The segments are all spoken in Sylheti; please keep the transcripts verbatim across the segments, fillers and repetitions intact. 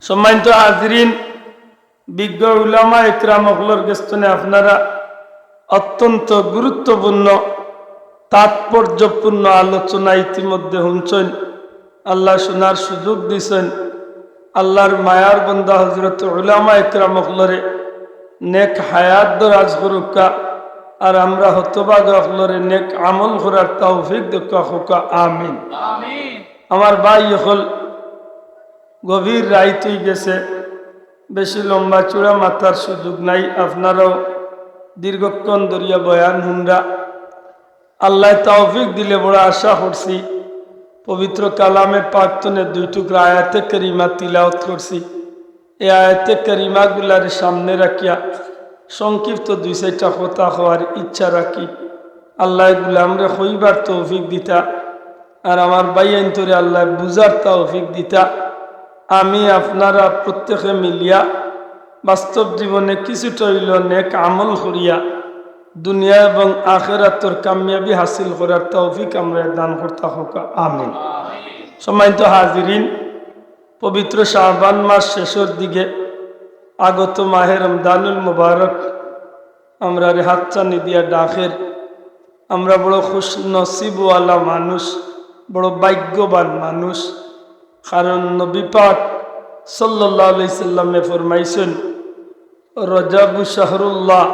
সম্মানিত হাজিরিন, বিজ্ঞ উলামা একরাম অকলর গেছ থনে আপনারা অত্যন্ত গুরুত্বপূর্ণ, তাৎপর্যপূর্ণ আলোচনা ইতিমধ্যে হুনছইন। আল্লায় হুনার সুযোগ দিছইন। আল্লার মায়ার বন্দা হজরত উলামা একরাম অকলরে নেক হায়াত দরাজ করউক্কা, আর আমরা হতভাগা অকলরে নেক আমল করার তৌফিক দেউক্কা, কউক্কা আমিন। আমার ভাই অকল, গভীর রাইত অইগেছে, বেশি লম্বা চুড়া মাতার সুযোগ নাই। আপনারাও দীর্ঘক্ষণ ধরিয়া বয়ান হুনরা। আল্লায় তৌফিক দিলে বড় আশা করছি, পবিত্র কালামে পাক থনে দুই টুকরা আয়াতে কারিমা তিলাওয়াত করছি। এই আয়াতে কারিমাগুলারে সামনে রাখিয়া সংক্ষিপ্ত দুই চাইরটা কথা কওয়ার ইচ্ছা রাখি। আল্লায় গুলামরে কইবার তৌফিক দিতা, আর আমার ভাইয়াইন্তরে আল্লায় বুঝার তৌফিক দিতা। আমি আপনারা প্রত্যেকে মিলিয়া বাস্তব জীবনে কিছুটা অইলেও নেক আমল করিয়া দুনিয়া এবং আখেরাতর কামিয়াবি হাসিল করার তৌফিক আমরারে দান করতা কউক্কা আমিন। সম্মানিত হাজিরিন, পবিত্র শাবান মাস শেষর দিকে, আগত মাহে রমজানুল মুবারক আমরারে হাতছানি দিয়া ডাকের। আমরা বড় খুশনসিবওয়ালা মানুষ, বড় ভাগ্যবান মানুষ, কারণ নবী পাক সাল্লাল্লাহু আলাইহি সাল্লামে ফরমাইছইন, "রজাবু শাহরুল্লাহ,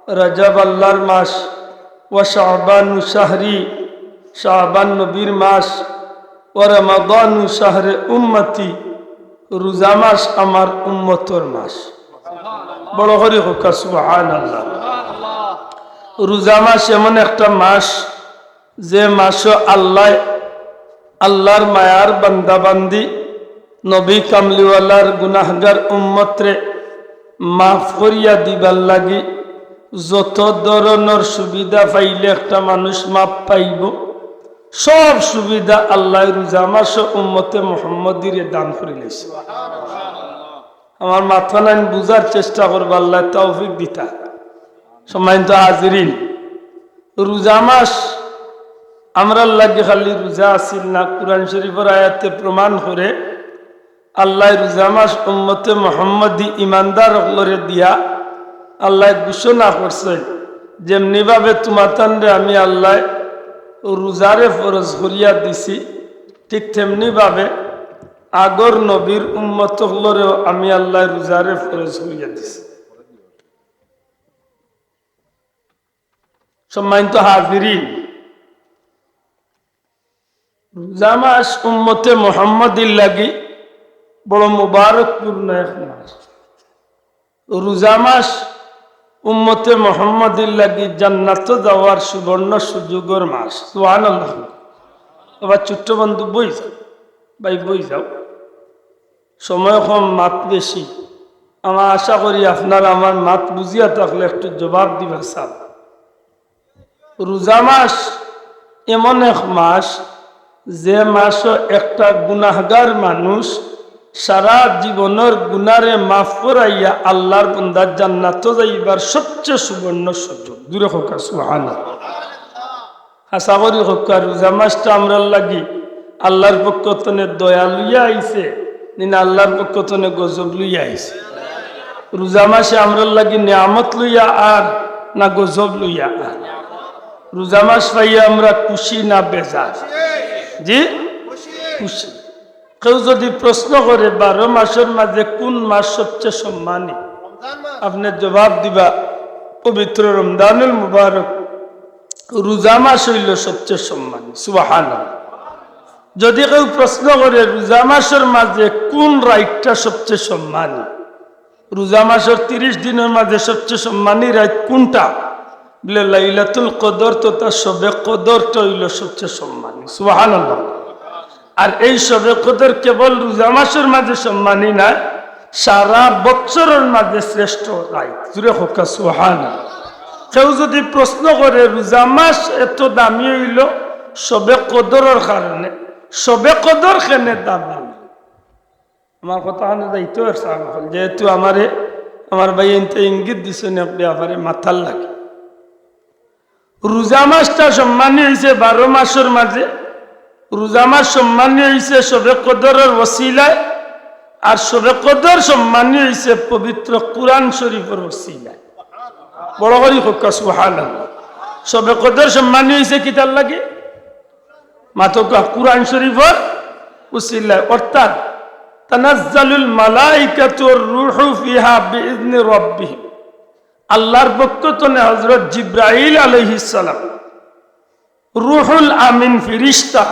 রজব আল্লার মাস, ওয়া শাবানু শাহরি, শাবান নবীর মাস, ওয়া রমাদানু শাহরে উম্মতি, রোজা মাস আমার উম্মতর মাস।" বড় করি কউক্কা সুবহানাল্লাহ। রোজা মাস এমন একটা মাস, যে মাসো আল্লায় আল্লার মায়ার বান্দা বান্দি, নবী কামলিওয়ালার গুনাহগার উম্মতরে মাফ করিয়া দিবার লাগি যত ধরনর সুবিধা পাইলে একটা মানুষ মাফ পাইবো, সব সুবিধা আল্লায় রোজা মাসো উম্মতে মুহাম্মদীরে দান করিলাইছে। আমার মাতখানাইন বুঝার চেষ্টা করবা, আল্লায় তৌফিক দিতা। সম্মানিত হাজিরিন, রোজা মাস আমরার লাগি খালি রোজা আছিল না, কুরআন শরীফর আয়াতে প্রমাণ করে আল্লায় রোজা মাস উম্মতে মুহাম্মদী ইমানদার অকলরে দিয়া আল্লায় ঘোষণা করছইন, "যেমনিভাবে তুমাতানরে আমি আল্লায় রোজারে ফরজ করিয়া দিছি, ঠিক তেমনিভাবে আগর নবীর উম্মত অকলরেও আমি আল্লায় রোজারে ফরজ করিয়া দিছি।" সম্মানিত হাজিরিন, রোজা মাস উম্মতে মুহাম্মদীর লাগি বড় মুবারকপূর্ণ এক মাস। রোজা মাস উম্মতে মুহাম্মদীর লাগি জান্নাতো যাওয়ার সুবর্ণ সুযোগর মাস। সুবহানাল্লাহ। আবার ছোট্ট বন্ধু বই যাও, ভাই বই যাও, সময় কম, মাত বেশি। আমার আশা করি আপনারা আমার মাত বুঝিয়া থাকলে একটু জবাব দিবা চাই। রোজা মাস এমন এক মাস, যে মাসো একটা গুনাহগার মানুষ সারা জীবনর গুনারে মাফ করাইয়া আল্লার বন্দা জান্নাতো যাইবার সবচেয়ে সুবর্ণ সুযোগ। জোরে কউক্কা সুবহানাল্লাহ। আশা করি কউক্কা, রোজা মাসটা আমরার লাগি আল্লার পক্ষ তনে দয়া লইয়া আইছে, নি না আল্লার পক্ষ তনে গজব লইয়া আইছে? রোজা মাসে আমরার লাগি নিয়ামত লইয়া আর না গজব লইয়া আর? রোজা মাস পাইয়া আমরা খুশি না বেজার? জি, খুশি। কেউ যদি প্রশ্ন করে, বারো মাসর মাঝে কোন মাস সবচেয়ে সম্মানী? আপনে জবাব দিবা, পবিত্র রমজানুল মুবারক রোজা মাস অইলো সবচেয়ে সম্মানী। সুবহানাল্লাহ। যদি কেউ প্রশ্ন করে, রোজা মাসর মাঝে কোন রাইতটা সবচেয়ে সম্মানী? রোজা মাসর তিরিশ দিনর মাঝে সবচেয়ে সম্মানী রাইত কোনটা? বলে, লাইলাতুল কদর তথা শবে কদরটা অইলো সবচেয়ে সম্মানী। সুবহানাল্লাহ। আর এই শবে কদর কেবল রোজা মাসর মাঝে সম্মানী নায়, সারা বছরর মাঝে শ্রেষ্ঠ রাইত। জোরে কউক্কা সুবহানাল্লাহ। কেউ যদি প্রশ্ন করে, রোজা মাস এত দামি অইলো শবে কদরর কারণে, শবে কদর কেনে দামি অইলো? আমার কথা খানো যাইতো আর সাহেব অকল, যেহেতু আমারে আমার ভাইয়াইন্তে ইঙ্গিত দিছইন এক ব্যাপারে মাতার লাগি। রোজা মাসটা সম্মানী অইছে বারো মাসর মাঝে, রোজা মাস সম্মানী অইছে শবে কদরর ওসিলায়, আর শবে কদর সম্মানী অইছে পবিত্র কুরআন শরীফর উসিলায়। বড় করি কউক্কা সুবহানাল্লাহ। শবে কদর সম্মানী অইছে কিতার লাগি? মাতউক্কা, কুরআন শরীফর উসিলায়। অর্থাৎ, তানাজ্জালুল মালাইকাতু ওয়ার রূহু ফিহা বিইজনি রাব্বিহিম। আল্লাহর পক্ষ তনে হযরত জিব্রাইল আলাইহিস সালাম, রুহুল আমিন ফিরিশতা,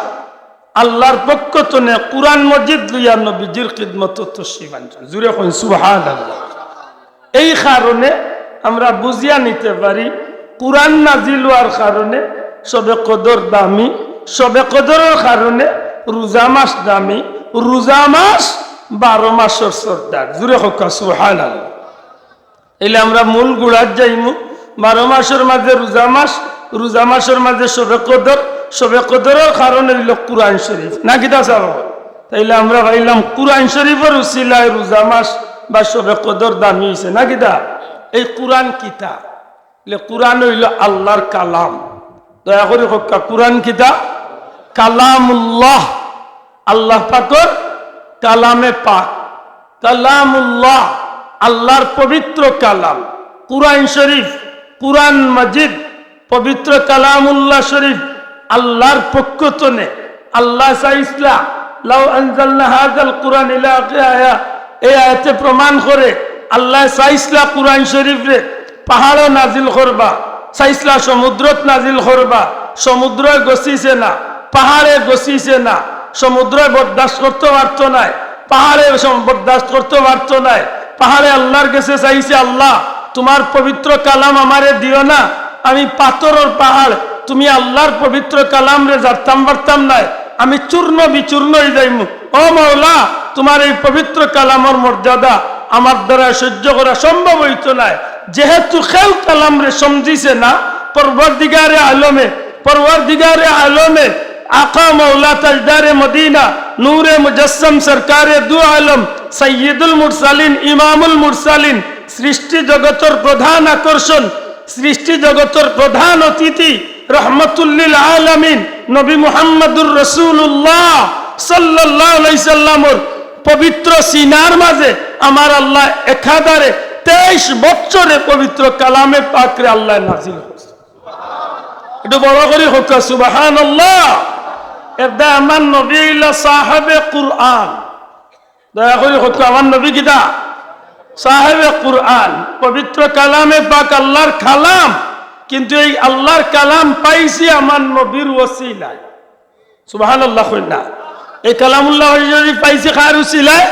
আল্লাহর পক্ষ তনে কুরআন মজিদ লইয়া নবীজির খিদমতো তশরিফ আনছইন। জুরে কইন সুবহানাল্লাহ। এই কারণে আমরা বুঝিয়া নিতে পারি, কুরআন নাজিল অওয়ার কারণে শবে কদর দামি, শবে কদরর কারণে রোজা মাস দামি, রোজা মাস বারো মাসর সর্দার। জুরে কউক্কা সুবহানাল্লাহ। এইলে আমরা মূল গুড়াত যাইমু। বারো মাসর মাঝে রোজা মাস, রোজা মাসর মাঝে শবে কদর, শবে কদরর কারণ অইলো কুরআন শরীফ। না কিতা সাব? তাইলে আমরা পাইলাম কুরআন শরীফর উসিলায় রোজা মাস বা শবে কদর দামি অইছে। না কিতা? এই কুরআন কিতা? বলে, কুরআন অইলো আল্লাহর কালাম। দয়া করি কউক্কা, কুরআন কিতা? কালামুল্লাহ, আল্লাহ পাকর কালামে পাক। কালামুল্লাহ, আল্লাহর পবিত্র কালাম। কুরআন শরীফ, কুরআন মজিদ, পবিত্র কালামুল্লাহ শরীফ আল্লাহর পক্ষ তনে। আল্লায় চাইছলা, "লাউ আনজালনা হাযাল কুরআন ইলা আখিরি আয়া", এই আয়াতে প্রমাণ করে আল্লায় চাইছলা কুরআন শরীফরে পাহাড়ো নাজিল করবা, চাইছলা সমুদ্রত নাজিল করবা, সমুদ্রয় গছিছে না, পাহাড়ে গছিছে না, সমুদ্রয় বরদাস্ত করতো পারতো নায়, পাহাড়ে সম-, বরদাস্ত করতো পারতো নায়। পাহাড়ে আল্লাহর গেছে চাইছে, "আল্লাহ, তুমার পবিত্র কালাম আমারে দিও না, আমি পাথরর পাহাড়, তুমি আল্লাহর পবিত্র কালামরে জারতাম পারতাম নায়, আমি চূর্ণ বিচূর্ণ অইযাইমু। ও মাওলা, তুমার এই পবিত্র কালামর মর্যাদা আমার দ্বারা সহ্য করা সম্ভব অইতো নায়।" যেহেতু কেউ কালামরে সমঝিছে না, পরওয়ারদিগারে আলমে, পরওয়ারদিগারে আলমে, আকা মাওলা তাজদারে মদিনা, নূরে মুজাসসাম সরকারে দু আলম, সাইয়্যিদুল মুরসালিন, ইমামুল মুরসালিন, সৃষ্টি জগতর প্রধান আকর্ষণ, সৃষ্টি জগতর প্রধান অতিথি, রহমতুল্লিল আলামিন, নবী মুহাম্মদুর রাসূলুল্লাহ সাল্লাল্লাহু আলাইহি সাল্লামর পবিত্র সিনার মাঝে আমার আল্লায় একাধারে তেইশ বছরে পবিত্র কালামে পাকরে আল্লায় নাজিল করছে। একটু বড় করি কউক্কা সুবহানাল্লাহ। এরদায় আমার নবী অইলা সাহেবে কুরআন। দয়া করি কউক্কা, আমার নবী কিতা? সাহেবে কুরআন। পবিত্র কালামে পাক আল্লাহর কালাম, কিন্তু এই আল্লাহর কালাম পাইছি আমার নবীর ওসিলায়। সুবহানাল্লাহ কইন না। এই কালামুল্লাহ শরীফ পাইছি কার উসিলায়?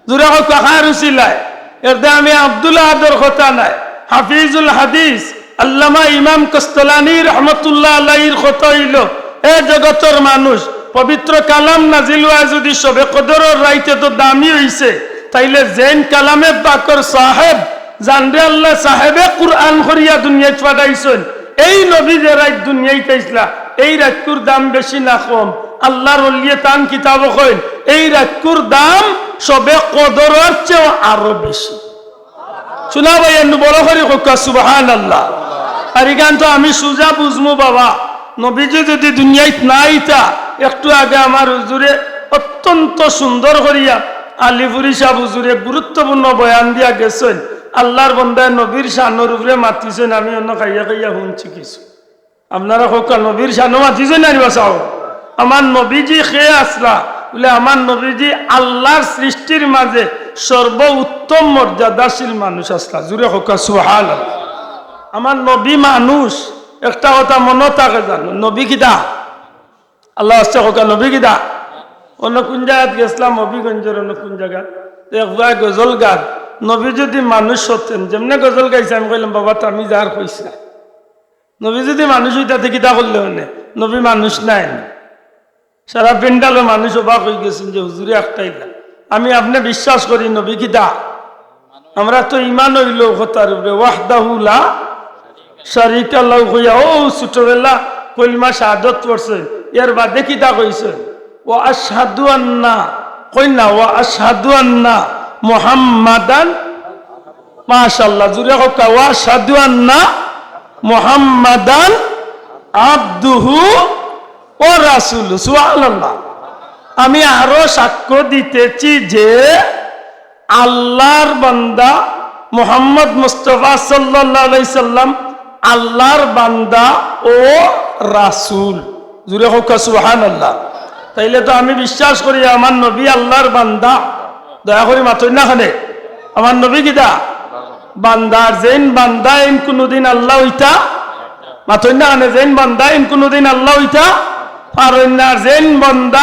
জুরে কউক্কা, কার উসিলায়? এরদায় আমি আব্দুল আহাদর কথা নায়, হাফিজুল হাদিস আল্লামা ইমাম কস্তলানী রহমতুল্লাহ আলাইহির কথা অইলো, এ জগতর মানুষ, পবিত্র কালাম নাজিল অওয়া যুদি শবে কদরর রাইতে তো দামি অইছে, তাইলে যেইন কালামে পাকর সাহেব, যানরে আল্লায় সাহেবে কুরআন করিয়া দুনিয়াত পাঠাইছইন, এই নবী যে রাইত দুনিয়াত আইছলা, এই রাইতকুর দাম বেশি না কম? আল্লাহর ওলিয়ে তান কিতাবো কইন, এই রাইতকুর দাম শবে কদরর চেয়েও আরো বেশি। শুনা ভাই, একটু বড় করি কউক্কা সুবহানাল্লাহ। আর ইখান তো আমি সুজা বুঝমু বাবা, নবীজি যুদি দুনিয়াত না আইতা, একটু আগে আমার হুজুরে অত্যন্ত সুন্দর করিয়া আলিপুরি সাব হুজুরে গুরুত্বপূর্ণ বয়ান দিয়া গেছইন। আল্লাহর বন্দায় নবীর শানর উপরে মাতিছইন, আমি অনো খাইয়া খাইয়া হুনছি কিছু। আপনারা কউক্কা, নবীর শানো মাতিছইন না নি বা সাব? আমার নবীজি কে আছলা? বলে, আমার নবীজি আল্লাহর সৃষ্টির মাঝে সর্বোত্তম মর্যাদাশীল মানুষ আছলা। জুরে কউক্কা সুবহানাল্লাহ। আমার নবী মানুষ, একটা কথা মনো থাকে জানো, নবী কিতা? আল্লাহ আস্তে কউক্কা, নবী কিতা? অনো কুন জাগাত গেছলাম, হবিগঞ্জর অনো কুন জাগাত, তো এক ভাই গজল গান, নবী যুদি মানুষ হতেন, যেমনে গজল গাইছে, আমি কইলাম, "বাবা, তো আমি যার কইছি না।" নবী যুদি মানুষ অইতা তে কিতা করলে অনে? নবী মানুষ নায় নি? সারা পেন্ডালো মানুষ অবাক অইগেছইন যে হুজুরে আখটাইলা। আমি আপনে বিশ্বাস করি নবী কিতা? আমরা তো ইমান অইলো কথার উপরে, ওয়াহদাহু লা শারিকা লাহু কইয়া, অউ ছোটবেলা কলমা শাহাদত পড়ছে, এর বাদে কিতা কইছে? ওয়া আশহাদু আন্না, কইন না, ওয়া আশহাদু আন্না মুহাম্মাদান মাশাআল্লাহ, জুরে কউক্কা, "ওয়া আশহাদু আন্না মুহাম্মাদান আবদুহু ওয়া রাসূলুহু।" সুবহানাল্লাহ। আমি আরো সাক্ষ্য দিতেছি যে আল্লাহর বান্দা মুহাম্মদ মুস্তাফা সাল্লাল্লাহু আলাইহি সাল্লাম আল্লাহর বান্দা ও রাসূল। জুরে কউক্কা সুবহানাল্লাহ। তাইলে তো আমি বিশ্বাস করি আমার নবী আল্লাহর বান্দা। দয়া করি মাতইন না কেনে? আমার নবী কিতা? বান্দা। আর যেইন বান্দা এইন কুনুদিন আল্লাহ অইতা মাতইন না কেনে? যেইন বান্দা এইন কুনুদিন আল্লাহ অইতা পারইন না। আর যেইন বান্দা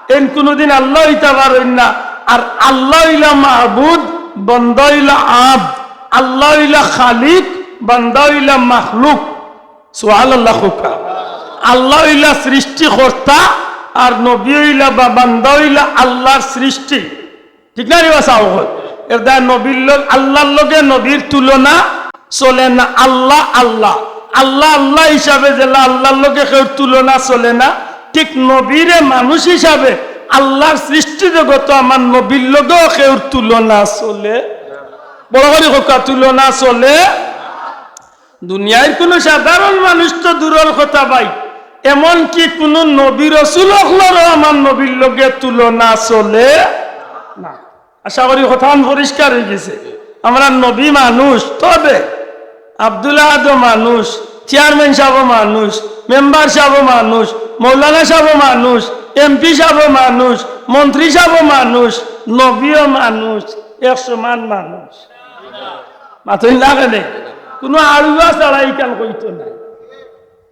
এইন কুনুদিন আল্লাহ অইতা পারইন না। আর আল্লাহ অইলা মাবুদ, বান্দা অইলা আব্দ। আল্লাহ অইলা খালিক, বান্দা অইলা মাখলুক। সুবহানাল্লাহ কউক্কা। আল্লাহ অইলা সৃষ্টিকর্তা, আর নবী অইলা বা বান্দা অইলা আল্লাহর সৃষ্টি। ঠিক না রে বা? চাও অখন। এর দ্বারা নবীর লগ-, আল্লাহর লগে নবীর তুলনা চলে না। আল্লাহ, আল্লাহ, আল্লাহ, আল্লাহ হিসাবে যেলা আল্লাহর লগে কেউর তুলনা চলে না, ঠিক নবীরে মানুষ হিসাবে আল্লাহর সৃষ্টি জগত আমার নবীর লগেও কেউর তুলনা চলে। বড় করি কউক্কা, তুলনা চলে। দুনিয়ার কুনু সাধারণ মানুষ তো দূরর কথা ভাই, এমনকি কুনু নবী রসুল অকলরও আমার নবীর লগে তুলনা চলে না। আশা করি কথাখান পরিষ্কার অইগেছে। আমরা নবী মানুষ, তবে আব্দুল আহাদও মানুষ, চেয়ারম্যান সাবও মানুষ, মেম্বার সাবও মানুষ, মৌলানা সাবও মানুষ, এমপি সাবও মানুষ, মন্ত্রী সাবও মানুষ, নবীও মানুষ, এক সমান মানুষ। মাতইন না কেনে? কুনু আড়ুয়া ছাড়া ইখান কইতো নায়।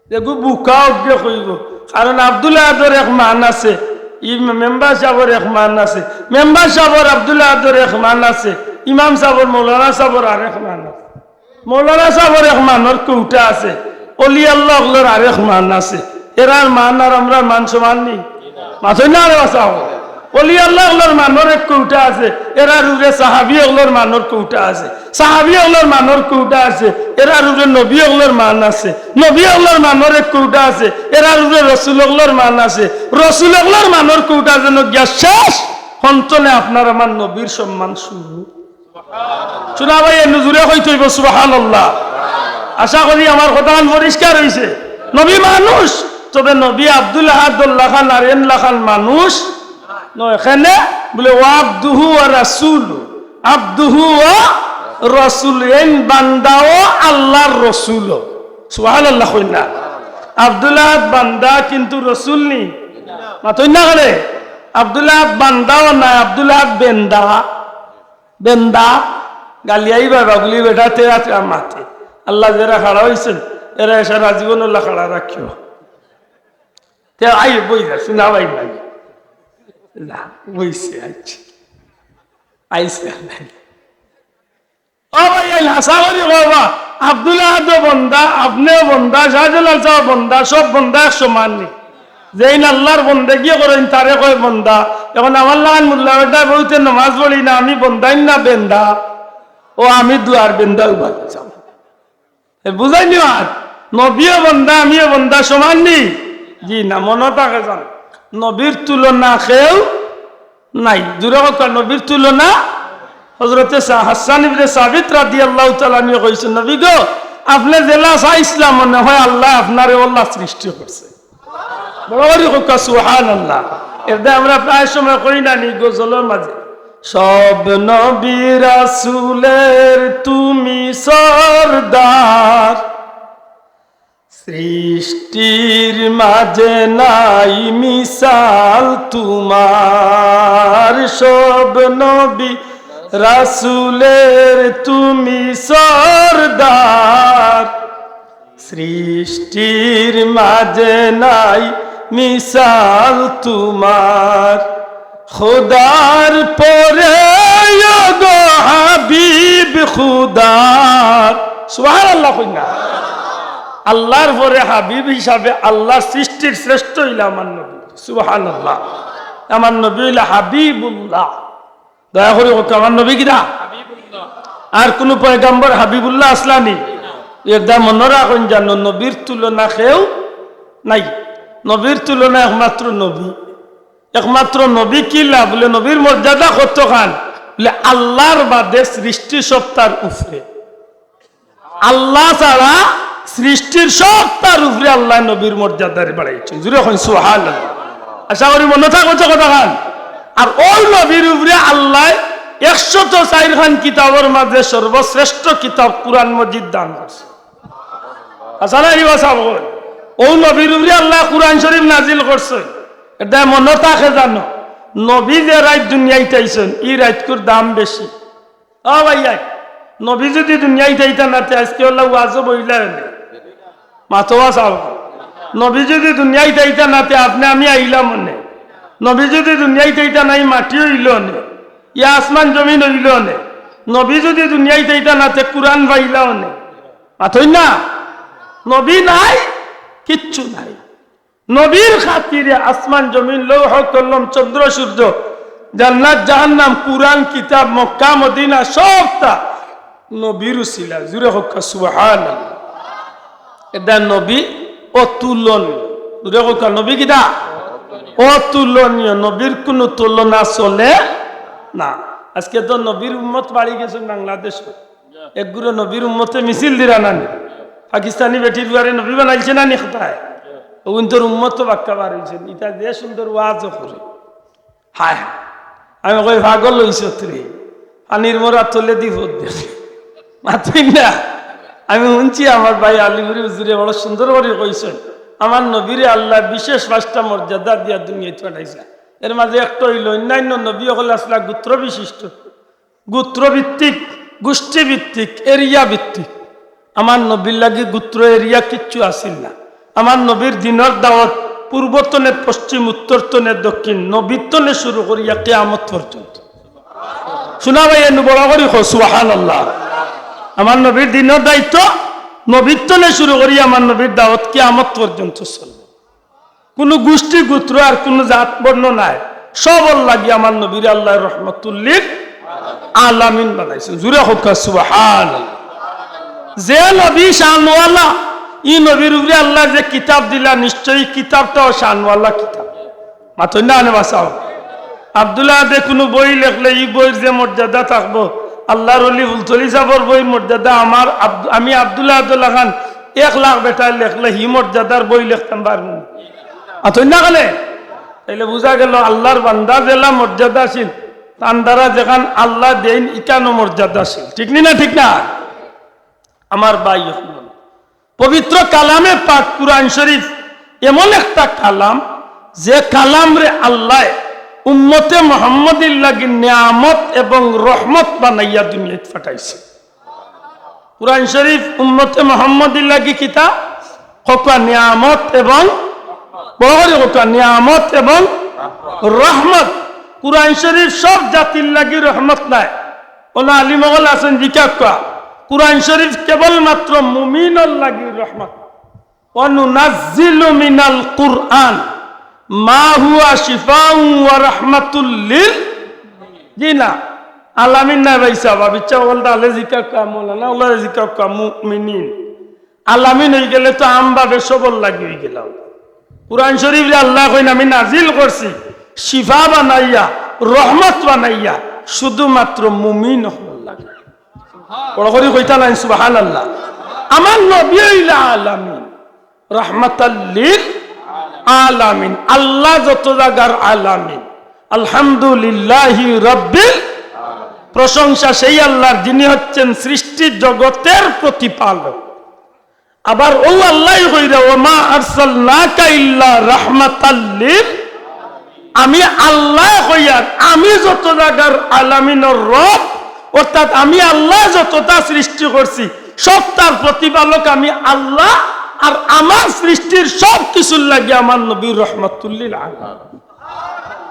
যেগু বুকা অগুয়ে কইবো। কারণ আব্দুল আহাদর এক মান আছে, ই মেম্বার সাবর এক মান আছে, মেম্বার সাবর আব্দুল আহাদর এক মান আছে, ইমাম সাবর, মৌলানা সাবর আরেক মান আছে। মৌলানা সাবর এক মানর quota আছে, অলি আল্লাহ অকলর আরেক মান আছে। এরার মান আর আমরার মান সমান নি? মাতইন না রে বা চাও। অলি আল্লাহ অকলর মানর এক quota আছে, এরার উপরে সাহাবী অকলর মানর quota আছে। সাহাবী অকলর মানর quota আছে, এরার উপরে নবী অকলর মান আছে। নবী অকলর মানর এক quota আছে, এরার উপরে রসুল অকলর মান আছে। রসুল অকলর মানর quota যেন গিয়া শেষ, হন্তনে আপনার আমার নবীর সম্মান শুরু। শুনা ভাই, এ নজুরে কইতে অইবো সুবহানাল্লাহ। আশা করি আমার কথাখান পরিষ্কার অইছে। নবী মানুষ, তবে নবী আব্দুল আহাদর লাখান আর এন লাখান মানুষ নয়। কেনে বুলে, "ওয়া আব্দুহু ওয়া রাসূলু, আব্দুহু ওয়া রাসূল, এইন বান্দাও আল্লাহর রসুলও।" সুবহানাল্লাহ কইন না? আব্দুল আহাদ বান্দা কিন্তু রসুল নি। মাতইন না কেনে? আব্দুল আহাদ বান্দাও নায়, আব্দুল আহাদ বেন্দা। বেন্দা, গালিয়াই বাবা বুলি বেটা তেরা তেরা মাতে। আল্লাহ যেরা খাড়া অইছইন, এরা এসারা জীবন আল্লাহ খাড়া রাখিও। তে আই বই যা, শুনা ভাই নাই। না, বইছে, আইছে। আইছে, নাই। ও ভাই, এই হাছা করি বাবা, আব্দুল আহাদও বন্দা, আপনেও বন্দা, শাহজালাল সাবও বন্দা, সব বন্দা এক সমান নি? যেইন আল্লাহর বন্দেগি করইন, তারে কয় বন্দা। এখন আমার লাখান মোল্লা বেটা বউতে নমাজ পড়ি না, আমি বন্দাইন না বেন্দা? ও, আমি দুয়ার বেন্দা উবা যাও। এ, বুঝাইনি আর? নবীও বন্দা, আমিও বন্দা, সমান নি? জি না, মনো থাকে জান। নবীর তুলনা কেউ নাই। জুরে কউক্কা, নবীর তুলনা। হযরতে সা-, হাসান ইবনে সাবিত রাদিয়াল্লাহু তাআলা আনহু কইছইন, "নবী গো, আপনে যেলা চাইছলা মনে হয় আল্লায় আপনারে অলা সৃষ্টি করছে।" বড় করি কউক্কা সুবহানাল্লাহ। এরদায় আমরা প্রায় সময় কই না নি গজলর মাঝে, "সব নবী রাসূলের তুমি সরদার, সৃষ্টির মাঝে নাই মিসাল তোমার, সব নবী রাসূলের তুমি সরদার, সৃষ্টির মাঝে নাই মিসাল তোমার।" খোদার পরে গো হাবিব খুদার। সুবহানাল্লাহ কইন না? আল্লাহর পরে হাবিব হিসাবে আল্লাহর সৃষ্টির শ্রেষ্ঠ অইলা আমার নবী। সুবহানাল্লাহ। আমার নবী অইলা হাবিবুল্লাহ। দয়া করি কউক্কা, আমার নবী কিতা? আর কুনু পয়গাম্বর হাবিবুল্লাহ আছলা নি? এরদায় মনো রাখইন জানো, নবীর তুলনা কেউ নাই। নবীর তুলনা একমাত্র নবী। একমাত্র নবী কিলা বুলে, নবীর মর্যাদা কতখান বুলে, আল্লাহর বাদে সৃষ্টি সব তার উপরে। আল্লাহ ছাড়া সৃষ্টির সব তার উপরে আল্লায় নবীর মর্যাদারে বাড়াইছইন। জুরে কইন সুবহানাল্লাহ। আশা করি মনো থাকবো তো কথাখান। আর অউ নবীর উপরে আল্লায় একশত চাইর খান কিতাবর মাঝে সর্বশ্রেষ্ঠ কিতাব কুরআন মজিদ দান করছে। হাছা না নি বা সাব? অউ নবীর উপরে আল্লায় কুরআন শরীফ নাজিল করছে। এটা মনো থাকে জানো, নবী যে রাইত দুনিয়াত আইছইন, ই রাইতকুর দাম বেশি। ও ভাইয়াইন, নবী যুদি দুনিয়াত আইতা না তে আইজকে অলা ওয়াজো বইলা অনে। মাতো বা সাব। নবী যুদি দুনিয়াত আইতা না তে আপনে আমি আইলাম অনে। নবী যুদি দুনিয়াত আইতা না, ই মাটি অইলো অনে, ই আসমান জমিন অইলো অনে। নবী যুদি দুনিয়াত আইতা না তে কুরআন পাইলা অনে। মাতইন না? নবী নাই, কিচ্ছু নাই। নবীর খাতিরে আসমান জমিন, লৌহ কলম, চন্দ্র সূর্য, জান্নাত জাহান্নাম, কুরআন কিতাব, মক্কা মদিনা, সবতা নবীর উসিলা। জুরে কউক্কা সুবহানাল্লাহ। এটা নবী অতুলনীয়। জুরে কউক্কা, নবী কিতা? অতুলনীয়। নবীর কুনু তুলনা চলে না। আইজকে তো নবীর উম্মত বাড়ি গেছে বাংলাদেশো। একগুলো নবীর উম্মতে মিছিল দিরা না নি? পাকিস্তানি বেটির বুয়ারে নবী বানাইছে না নি কথায়? অগুইন্তর উম্মত তো বাক্কা বার অইছে। ইতা যে সুন্দর ওয়াজও করে। হায় হায়। আমি কই, "পাগল অইছত রে? পানির মরা তলেদি পথ দেখে।" মাতইন না। আমি হুনছি আমার ভাই আলিপুরি হুজুরে বড় সুন্দর করি কইছইন, আমার নবীরে আল্লায় বিশেষ পাঁচটা মর্যাদা দিয়া দুনিয়াত পাঠাইছে। এর মাঝে একটা অইলো, অইন্যাইন্য নবী অকল আছলা গোত্র বিশিষ্ট। গোত্রভিত্তিক, গোষ্ঠীভিত্তিক, এরিয়া ভিত্তিক। আমার নবীর লাগি গোত্র এরিয়া কিচ্ছু আছিল না। আমার নবীর দিনর দাওয়াত পূর্ব তনে পশ্চিম, উত্তর তনে দক্ষিণ, নবীর তনে শুরু করিয়া কিয়ামত পর্যন্ত। শুনা ভাই, এনু বড় করি কও, সুবহানাল্লাহ। আমার নবীর দিনর দায়িত্ব নবীর তনে শুরু করিয়া আমার নবীর দাওয়াত কিয়ামত পর্যন্ত চলবো। কুনু গোষ্ঠী গোত্র আর কুনু জাত বর্ণ নাই, সবর লাগি আমার নবীরে আল্লায় রহমাতুল্লিল আলামিন বানাইছইন। জুরে কউক্কা সুবহানাল্লাহ। যে নবী শানওয়ালা, ই নবীর উপরে আল্লায় যে কিতাব দিলা, নিশ্চয়ই কিতাবটাও শানওয়ালা কিতাব। মাতইন না নে বা সাব। আব্দুল্লাহ আদে কুনু বই লেখলে ই বইর যে মর্যাদা থাকবো, আল্লার অলি ফুলতলি সাবর বইর মর্যাদা আমার আব্দু-, আমি আব্দুল্লাহ আদুল্লাহ খান এক লাখ বেটায় লেখলে হি মর্যাদার বই লেখতাম পারমু নি? মাতইন না কেনে? তাইলে বুঝা গেলো আল্লার বান্দা যেলা মর্যাদাশীল, তান দ্বারা যেখান আল্লায় দেইন ইখানও মর্যাদাশীল। ঠিক নি না? ঠিক না? আমার ভাই অকল, পবিত্র কালামে পাক কুরআন শরীফ এমন একটা কালাম, যে কালামরে আল্লায় উম্মতে মুহাম্মদীর লাগি নিয়ামত এবং রহমত বানাইয়া দুনিয়াত পাঠাইছে। কুরআন শরীফ উম্মতে মুহাম্মদীর লাগি কিতা? কউক্কা নিয়ামত এবং, বড় করি কউক্কা, নিয়ামত এবং রহমত। কুরআন শরীফ সব জাতির লাগি রহমত নায়। অলা আলিম অকল আছইন, জিকাউক্কা, কুরআন শরীফ কেবলমাত্র মুমিনর লাগি রহমত। ওয়া নুনাজ্জিলু মিনাল কুরআন মা হুয়া শিফাউন ওয়া রাহমাতুল লিল, জি না, আলামিন নায় ভাই সাব, ইচ্ছা অকলতা আলে জিকাউক্কা, মৌলানা অকলরে জিকাউক্কা, মুমিনিন। আলামিন অইগেলে তো আমভাবে সবর লাগি অইগেলা। কুরআন শরীফরে আল্লায় কইন, "আমি নাজিল করছি শিফা বানাইয়া, রহমত বানাইয়া, শুধুমাত্র মুমিন অকলর লাগি।" বড় করি কইতা নায় সুবহানাল্লাহ। আমার নবী অইলা আলামিন, রহমাতাল লিল আলামিন, আল্লাহ যত জাগার আলামিন। আলহামদুলিল্লাহি রাব্বিল, প্রশংসা সেই আল্লাহর, যিনি হচ্ছেন সৃষ্টি জগতের প্রতিপালক। আবার অউ আল্লায় কইরা, "ওয়া মা আরসালনাকা ইল্লা রাহমাতাল লিল", আমি আল্লায় কইয়ার, আমি যত জাগার আলামিনর রব, অর্থাৎ আমি আল্লায় যততা সৃষ্টি করছি, সবতার প্রতিপালক আমি আল্লাহ, আর আমার সৃষ্টির সব কিছুর লাগি আমার নবী রহমাতুল লিল আলামিন।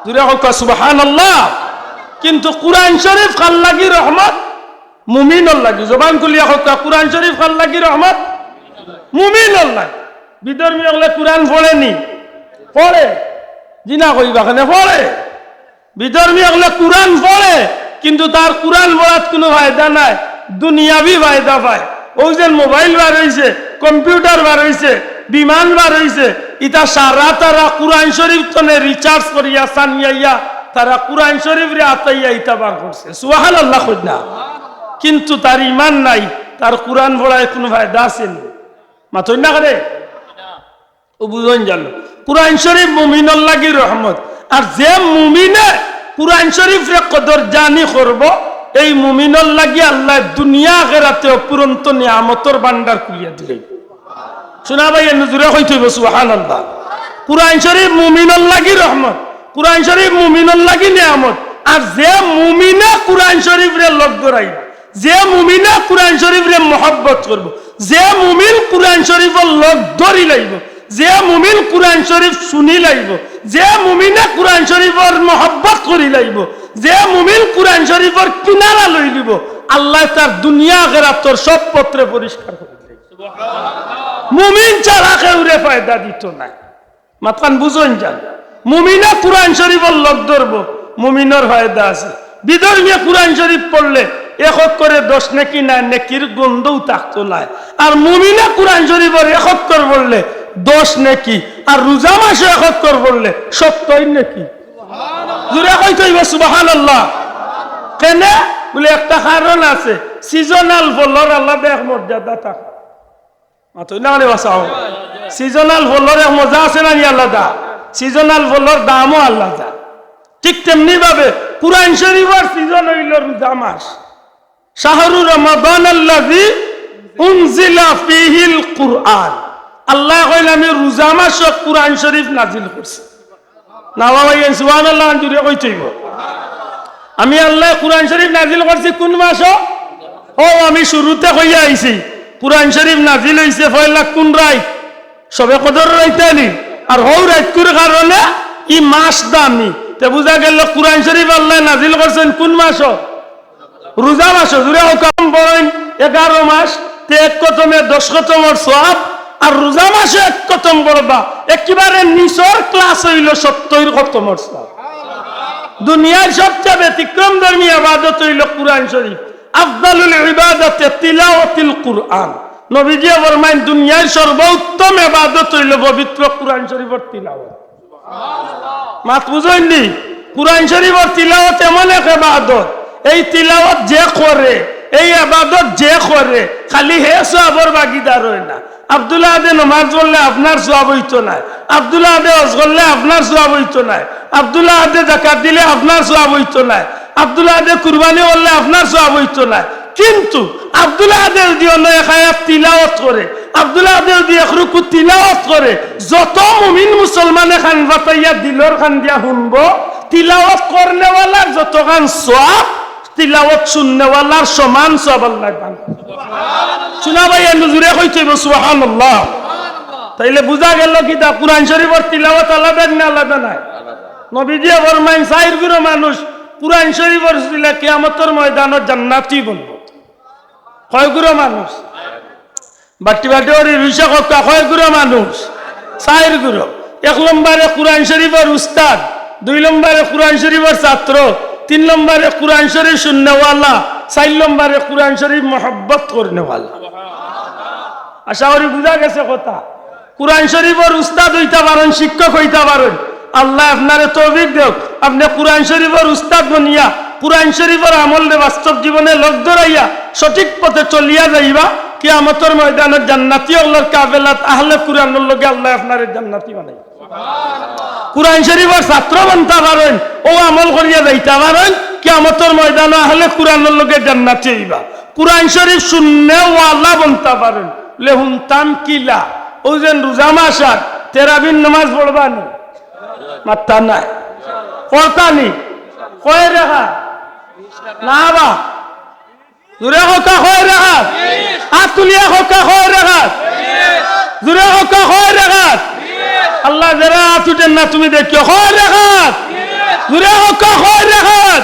জুরে কউক্কা সুবহানাল্লাহ। কিন্তু কুরআন শরীফ কার লাগি রহমত? মুমিনর লাগি। জবান খুলিয়া কউক্কা, কুরআন শরীফ কার লাগি রহমত? মুমিনর লাগি। বিধর্মী অকলে কুরআন পড়ে নি? পড়ে। জি না কইবা কেনে? পড়ে। বিধর্মী অকলে কুরআন পড়ে, কিন্তু তার কুরআন পড়াত কুনু ফায়দা নাই, দুনিয়াবি ফায়দা পায়। অউ যে মোবাইল বার অইছে, কম্পিউটার বার অইছে, বিমান বার অইছে, ইতা সারা তারা কুরআন শরীফ তনে recharge করিয়া সানিয়াইয়া তারা কুরআন শরীফরে আতাইয়া ইতা বার করছে। সুবহানাল্লাহ কইন না। কিন্তু তার ইমান নাই, তার কুরআন পড়ায় কুনু ফায়দা আছে নি? মাতইন না কেনে? অউ বুঝইন জানো। কুরআন শরীফ মুমিনর লাগি রহমত। আর যে মুমিনে কুরআন শরীফরে কদর জানি করবো, এই মুমিনর লাগি আল্লায় দুনিয়া আখেরাতে অফুরন্ত নিয়ামতর ভান্ডার খুলিয়া দিলাইবো। শুনা ভাই, এ নজুরে কইতে অইবো, সুবহানাল্লাহ। কুরআন শরীফ মুমিনর লাগি রহমত, কুরআন শরীফ মুমিনর লাগি নিয়ামত। আর যে মুমিনে কুরআন শরীফরে লগ ধরাইবো, যে মুমিনে কুরআন শরীফরে মহব্বত করবো, যে মুমিন কুরআন শরীফর লগ ধরি লাইবো, যে মুমিন কুরআন শরীফ শুনি লাইবো, যে মুমিনে কুরআন শরীফর মহব্বত করি লাইবো, যে মুমিন কুরআন শরীফর কিনারা লই লিবো, আল্লায় তার দুনিয়া আখেরাতর সব পথরে পরিষ্কার করি লাইবো। মুমিন ছাড়া কেউরে ফায়দা দিতো নায়। মাতখান বুঝইন যান। মুমিনে কুরআন শরীফর লগ ধরবো, মুমিনর ফায়দা আছে। বিধর্মীয়ে কুরআন শরীফ পড়লে এক অক্ষরে দশ নেকি নায়, নেকির গন্ধও থাকতো নায়। আর মুমিনে কুরআন শরীফর এক অক্ষর পড়লে দশ নেকি, আর রোজা মাসো এক অক্ষর পড়লে সত্তইর নেকি। জুরে কইতে অইবো সুবহানাল্লাহ। কেনে? বুলে একটা কারণ আছে, সিজনাল ফলর আলাদা এক মর্যাদা থাকে। মাতইন না কেনে বাঁচাও। সিজনাল ফলর এক মজা আছে না নি আলাদা? সিজনাল ফলর দামও আলাদা। ঠিক তেমনি ভাবে কুরআন শরীফর সিজন অইলো রোজা মাস। শাহরু রমাদানাল্লাযী উনজিলা ফীহিল কুরআন। আল্লায় কইলা, "আমি রোজা মাসো কুরআন শরীফ নাজিল করছি।" না বাবা, ইয়ে সুবহানাল্লাহ, জুরে কইতে অইবো। আমি আল্লায় কুরআন শরীফ নাজিল করছি কুন মাসো? ও, আমি শুরুতে কইয়া আইছি, কুরআন শরীফ নাজিল অইছে পয়লা কুন রাইত? শবে কদরর রাইতে নি। আর হউ রাইতকুর কারণে ই মাস দামি। তে বুঝা গেল কুরআন শরীফ আল্লায় নাজিল করছইন কুন মাসো? রোজা মাসো। জুরে কউক্কা। পড়ইন এগারো মাস, তে এক খতমে দশ খতমর সওয়াব, আর রোজা মাসো এক খতম পড়বা, একেবারে নিচর ক্লাস অইলো সত্তইর খতমর সওয়াব। দুনিয়ার সবচেয়ে ব্যতিক্রমধর্মী ইবাদত অইলো কুরআন শরীফ। আফদালুল ইবাদাতে তিলাওয়াতিল কুরআন। নবীজিয়ে ফরমাইন, দুনিয়ার সর্বোত্তম ইবাদত অইলো পবিত্র কুরআন শরীফর তিলাওয়াত। মাত বুঝইন নি? কুরআন শরীফর তিলাওয়াত এমন এক ইবাদত, এই তিলাওয়াত যে করে, এই ইবাদত যে করে, খালি হে সওয়াবর ভাগীদার অয় না। আব্দুল আহাদে নমাজ পড়লে আপনার সওয়াব অইতো নায়, আব্দুল আহাদে হজ করলে আপনার সওয়াব অইতো নায়, আব্দুল আহাদে যাকাত দিলে আপনার সওয়াব অইতো নায়, আব্দুল আহাদে কুরবানি করলে আপনার সওয়াব অইতো নায়। কিন্তু আব্দুল আহাদে যুদি অনো এক আয়াত তিলাওয়াত করে, আব্দুল আহাদে যুদি এক রুকু তিলাওয়াত করে, যত মুমিন মুসলমানে কান পাতাইয়া দিলর কান দিয়া হুনবো, তিলাওয়াত করনেওয়ালার যতখান সওয়াব, তিলাওয়াত শুননেওয়ালার সমান সওয়াব আল্লায় পান। শুনা ভাই, এ নজুরে কইতে অইবো সুবহানাল্লাহ। তাইলে বুঝা গেল কিতা, কুরআন শরীফর তিলাওয়াত আলাদা না আলাদা নায়? নবীজিয়ে ফরমাইন, চাইর গুরু মানুষ কুরআন শরীফর উছিলায় কিয়ামতর ময়দানো জান্নাতি বনবো। কয় গুরু মানুষ? বাট্টি বাট্টি করি রুইসা কউক্কা, কয় গুরু মানুষ? চাইর গুরু। এক নম্বরে কুরআন শরীফর উস্তাদ, দুই নম্বরে কুরআন শরীফর ছাত্র, তিন নম্বরে কুরআন শরীফ শুননেওয়ালা, চাইর নম্বরে কুরআন শরীফ মহব্বত করনেওয়ালা। আশা করি বুঝা গেছে কথা। কুরআন শরীফর উস্তাদ অইতা পারইন, শিক্ষক অইতা পারইন। আল্লায় আপনারে তৌফিক দেউক, আপনে কুরআন শরীফর উস্তাদ বনিয়া, কুরআন শরীফর আমলরে বাস্তব জীবনে লগ ধরাইয়া সঠিক পথে চলিয়া যাইবা। কিয়ামতর ময়দানো জান্নাতি অকলর কাফেলাত আহলে কুরআনর লগে আল্লায় আপনারে জান্নাতি বানাইবা। কুরআন শরীফর ছাত্র বনতা পারইন, অউ আমল করিয়া যাইতা পারইন, কিয়ামতর ময়দানো আহলে কুরআনর লগে জান্নাতি অইবা। কুরআন শরীফ শুননেওয়ালা বনতা পারইন, লে হুনতাম কিলা, অউ যেন রোজা মাস আর তেরাবির নমাজ পড়বা নি? মাত্তা নাই। পড়তা নি? কয় রেখা? না বা। জুরে কউক্কা কয় রেখাত? আত তুলিয়া কউক্কা কয় রেখাত? জুরে কউক্কা কয় রেখাত? আল্লাহ, যেরা আত উঠের না তুমি দেখিও, কয় রেখাত? জুরে কউক্কা কয় রেখাত?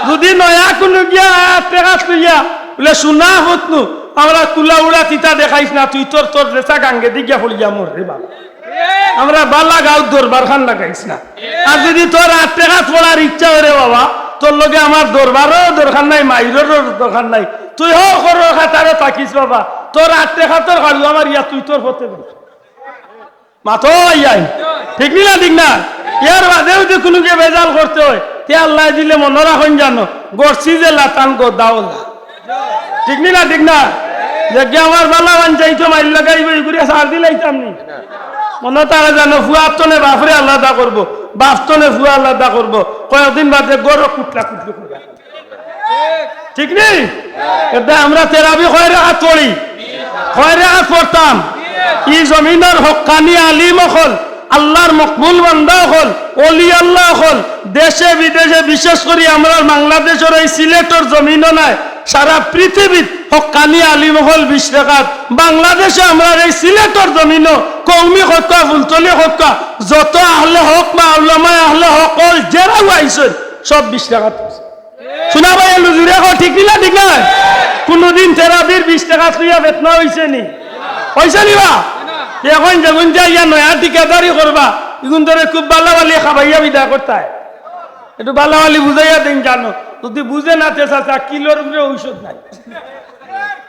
যুদি নয়া কুনু গিয়া আত রেখাত লইয়া বুলে, "শুনা হুতনু, আমরা কুলা উড়া তিতা দেখাইস না, তুই তোর, তোর রেসা গাঙ্গেদি গিয়া পড়িয়া মর রে বাবা।" আমরা বালা গাঁওত দরবার খান লাগাইস না। আর যুদি তোর আত রেখাত পড়ার ইচ্ছা অয় রে বাবা, তোর লগে আমার দরবারও দরকার নাই, মাইররও দরকার নাই। তুই হকলর কাতারো থাকিস বাবা, তোর আত রেখাতর কাড়ুয়া মারিয়া তুই তোর পথে বস। মাতো আইয়াই। ঠিক নি না, ঠিক না? ইয়ার বাদেও যুদি কুনুগিয়ে বেজাল করতে অয়, তে আল্লায় দিলে মনো রাখইন জানো, গড়ছি যে লাতান গদাওলা। ঠিক নি না, ঠিক না? যেগিয়ে আমার বালা বান যাইতো মাইর লাগাইবো, ইগুরে সার দিলাইতাম নি। মনো থাকে যেন ফুয়ার তনে বাপরে আলাদা করবো, বাপ তনে ফুয়া আলাদা করবো, কয়েকদিন বাদে গরো কুটলা কুটলি করবা। ঠিক নি? এটা আমরা তেরাবি কয় রাকাত পড়ি, কয় রাকাত পড়তাম। ই জমিনর হক্কানি আলিম অকল, আল্লাহর মকবুল বান্দা অকল, অলি আল্লাহ অকল, দেশে বিদেশে, বিশেষ করি আমরার বাংলাদেশর এই সিলেটর জমিনও নায়, সারা পৃথিবীত হক্কানি আলিম অকল বিশ রাকাত। বাংলাদেশে আমরার এই সিলেটর জমিনও কওমি কউক্কা, ফুলতলি কউক্কা, যত আহলে হক বা উলামায়ে আহলে হক অকল যেরাও আইছইন, সব বিশ রাকাত পড়ছে। শুনা ভাই, এলু জুরে কও, ঠিক নি না? ঠিক না? কুনুদিন তেরাবির বিশ রাকাত লইয়া ফেতনা অইছে নি? অইছে নি বা? এখন যেগুন যাইয়া নয়া ঠিকাদারি করবা, ইগুন ধরে খুব বালা বালি খাবাইয়া বিদায় করতায়। একটু বালা বালি বুঝাইয়া দিন জানো, যদি বুঝে না তে চাচা, কিলোর উপরে ঔষধ নাই।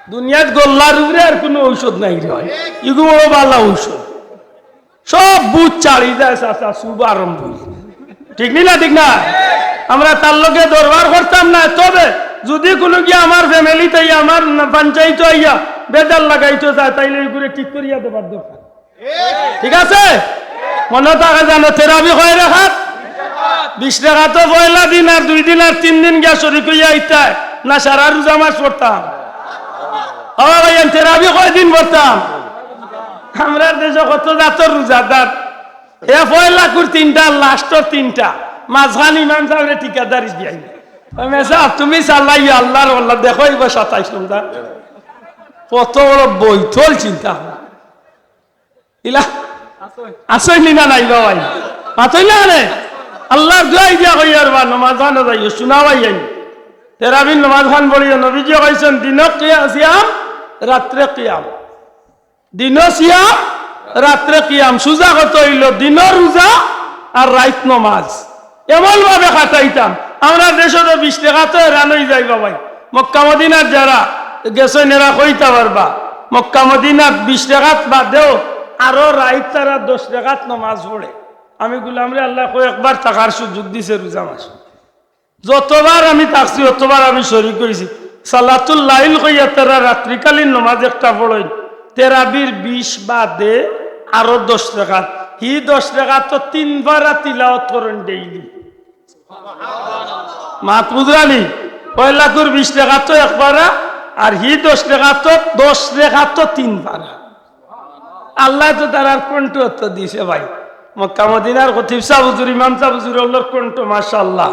দুনিয়াত গল্লার উপরে আর কুনু ঔষধ নাই রে ভাই, ইগু বড় বালা ঔষধ। সব বুঝ ছাড়ি যায় চাচা, শুভ আরম্ভ অইছে। ঠিক নি না? ঠিক না? আমরা তার লগে দরবার করতাম না, তবে যদি কুনু গিয়া আমার ফ্যামিলিত আইয়া, আমার পঞ্চায়েত আইয়া বেজার লাগাইতো চায়, তাইলে ওইগুলো ঠিক করিয়া দেবার দরকার। ঠিক আছে? মনো থাকে যেন তেরাবি কয় রাকাত? বিশ রাকাত। তো পয়লা দিন আর দুই দিন আর তিন দিন গিয়া শরিক অইয়া আইতায়, না সারা রোজা মাস পড়তাম? ও ভাই, তেরাবি কয়দিন পড়তাম? আমরার দেশো কত জাতর রোজাদার, হে পয়লাকুর তিনটা, লাস্টর তিনটা, মাঝখান ইমাম সাবরে ঠিকাদারি দিয়াই। ওই মেসাব, তুমি চালাইও আল্লাহর আল্লাহ, দেখো এইবার সাতাইশ রোজা। কত বড় বৈঠল চিন্তা। ইলা আছইন নি না নাই বা ভাই? মাতইন না রে। আল্লাহর দোয়াই দিয়া কই আর বা নমাজ খানো যাইও, শুনা ভাই আইন। তেরাবির নমাজ খান পড়িও, নবীজি কইছইন, দিনো কিয়া-, সিয়াম, রাত্রে কিয়াম। দিনো সিয়াম, রাত্রে কিয়াম। সুজা কথা অইলো দিনো রোজা আর রাইত নমাজ। এমন ভাবে কাটাইতাম, আমরার দেশো তো বিশ রাকাতো হেরান অই যাইবা ভাই। মক্কা মদিনাত যারা গেছইন এরা কইতা পারবা, মক্কা মদিনাত বিশ রাকাত বাদেও আরো রাইত তারা দশ রাকাত নমাজ পড়ে। আমি গুলামরে আল্লায় কয়েকবার থাকার সুযোগ দিছে রোজা মাস। যতবার আমি থাকছি, অতবার আমি শরিক অইছি। সালাতুল লাইল কইয়া তারা রাত্রিকালীন নমাজ একটা পড়ইন, তেরাবির বিশ বাদে আরো দশ রাকাত। হি দশ রাকাতো তিন পারা তিলাওয়াত করইন ডেইলি। মাত বুঝরানি? পয়লাকুর বিশ রাকাতো এক পারা, আর হি দশ রাকাতো, দশ রাকাতো তিন পারা। আল্লায় তো তারার কণ্ঠ অত দিছে ভাই। মক্কা মদিনার খতিব সাব হুজুর, ইমাম সাব হুজুর অকলর কণ্ঠ মাশাআল্লাহ।